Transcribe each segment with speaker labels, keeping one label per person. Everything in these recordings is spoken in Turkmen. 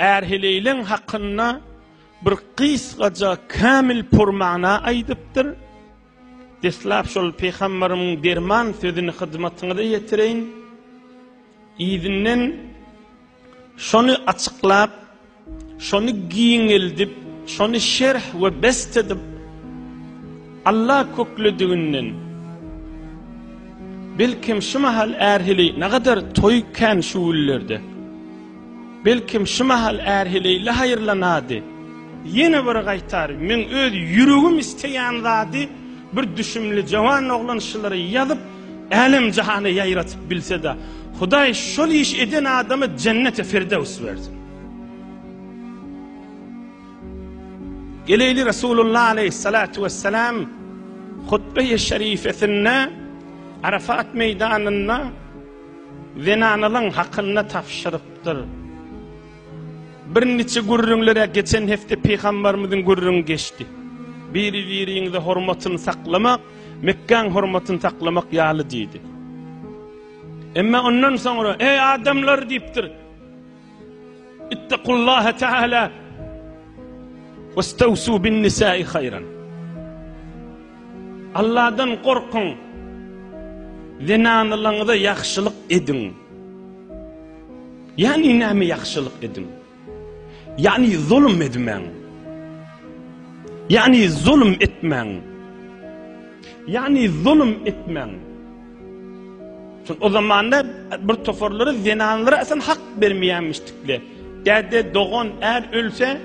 Speaker 1: Är-heleýleň hakynda bir gysgaja kämil purmana aýdypdyr. Deslap şol pygamberimiň derman sözüni hyzmatyňyza ýetireýin. Yzyndan şony açyklap, şony giňeldip, şony şerh we best edip, Alla köklediginden, belkem şu mahal är-heleý nagadar toý kän şu günlerde. Belkem şu mahal är-heleýli haýyrlanady. Ýene bir gaýtar, meň öz ýüregim isleýän zady bir düşümli jawan oglan şulary ýazyp, älem-jahana ýaýratyp bilse-de, Hudaý şol iş eden adama jenneti firdöws bersin. Geleýli Resulullah aleýhissalatu wessalam hutbe-i şerifesinde Arafat meýdanynda zenanalyň hakynda tabşyrypdyr. Bir niçe gürrüňlere geçen hepde pygambarymyzyň gürrüňi geçdi. Biri-biriňize hormatyny saklamak, Mekgäň hormatyny saklamak ýaly diýdi. Emma ondan soňra, eý adamlar diýipdir. Ittakullaha taala westawsu bin nisa'i haýran. Allahdan gorkuň. Zenanlaryňyza ýagşylyk ediň. Ýagny näme ýagşylyk ediň? Ýagny zulum edmäň. Ýagny zulum etmäň. Ýagny zulum etmäň. Şol o zamanda bir toparlary zenanlara asan hak bermeýänmişdikle. Däde, dogan, är ölse,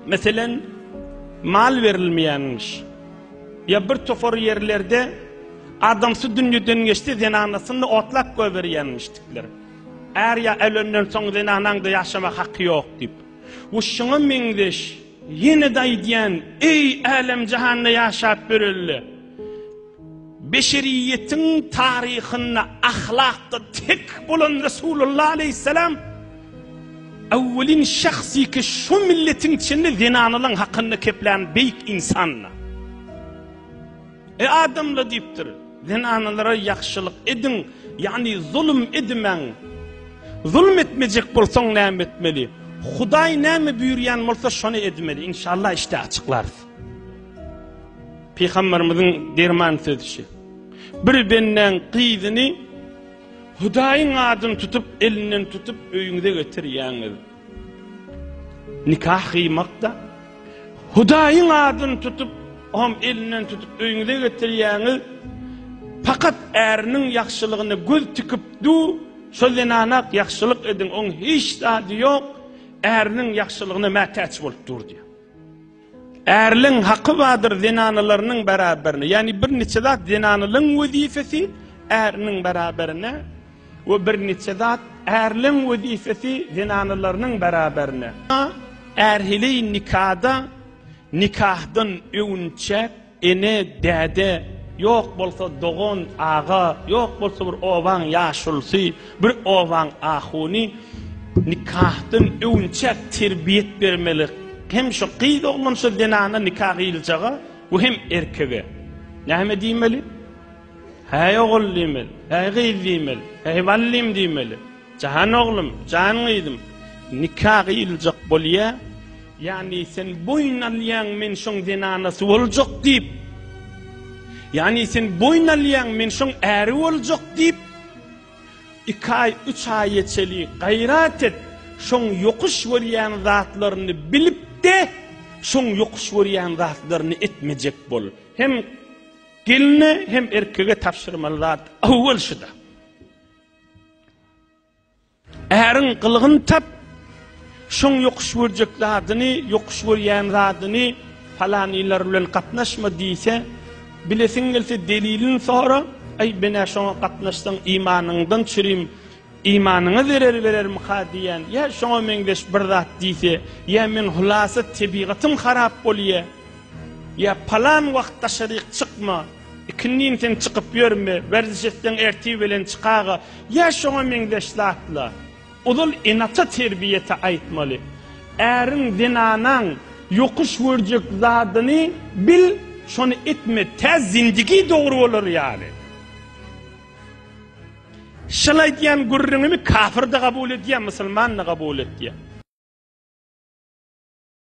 Speaker 1: meselen, mal berilmeýänmiş. Ýa bir topar ýerlerde adamsy dünýeden geçse zenanasyny otlap goýberýänmişdikler. Är ýa ölenden soň zenanaň-da ýaşama haky ýok diýip. We şuňa meňzeş ýene-de aýdýan, eý älem-jahanda ýaşap ýörenler! Beşeriýetiň taryhynda ahlakda tek bolan Resulullah aleýhissalam Awwelin şahsy ki şu milletiň içinde zenanalaň hakynda keplän beýik insandy. E adamlar diýipdir, zenanalara ýagşylyk ediň, ýagny zulum edmäň. Zulum etmejek bolsaň näme etmeli? Hudaý näme buýurýan bolsa şony edmeli. Inşallah işte açyklarys. Pygamberimiziň derman sözi şu. Bir bendäň gyzyny Hudaýyň adyny tutup, elinden tutup öýüňize getirýäňiz. Nikah gyýmak-da. Hudaýyň adyny tutup, oňam elinden tutup öýüňize getirýäňiz. Pakat äriniň ýagşylygyna göz tikip dur, şo zenana ýagşylyk ediň, oň hiç zady ýok, äriniň ýagşylygyna mätäç bolup dur diýýär. Ärleň haky bardyr zenanalarynyň beraberine, ýagny bir niçe zat zenanalyň wezipesi äriniň beraberine we bir niçe zat ärleň wezipesi zenanalarynyň beraberine. Är-heleý nikada nikahdan öwünçäk Ene, däde, ýok bolsa dogan, aga, ýok bolsa bir obaň ýaşulusy, bir obaň ahuny nikahdan öwünçäk terbiýet bermeli. Hem şo gyz oglan şo zenana nika gyýyljaga we hem erkege. Näme diýmeli? Häý ogul diýmeli, häý gyz diýmeli, häý ballym diýmeli. Jan oglum, jan gyzym, nika gyýyljak bolýa. Ýagny sen boýun alýaň men şoň zenanasy boljak diýip. Ýagny sen boýun alýaň men şoň äri boljak diýip. Iki aý, üç aýa çeli gaýrat et, şoň ýokuş görýän zatlaryny bilip-de, şoň ýokuş görýän zatlaryny etmejek bol. Hem gelne, hem erkege tabşyrmaly zat owwal şuda. Äriň gylygyn tap, şoň ýokuş görjek zadyny, ýokuş görýän zadyny palanylar bilen gatnaşma diýse, bilesiň gelse delilini sora, aý men-ä şoňa gatnaşsaň imanyňdan çürim, imanyňa zerer berermika diýýän, ýa şoňa meňzeş bir zat diýse, ýa men hulasa tebigatym harap bolýa, ýa palan wagt daşaryk çykma, Ikindin sen çykyp ýörme, werziş etseň ertir bilen çykaga, ýa şoňa meňzeş zatla. Ozal ene-ata terbiýesi aýtmaly. Äriň, zenanaň ýokuş görjek zadyny bil, şony etme, tä zindigi dogry bolar ýaly. Şol aýdýan gürrüňimi kafir-de kabul edýär, musulman-da kabul edýär.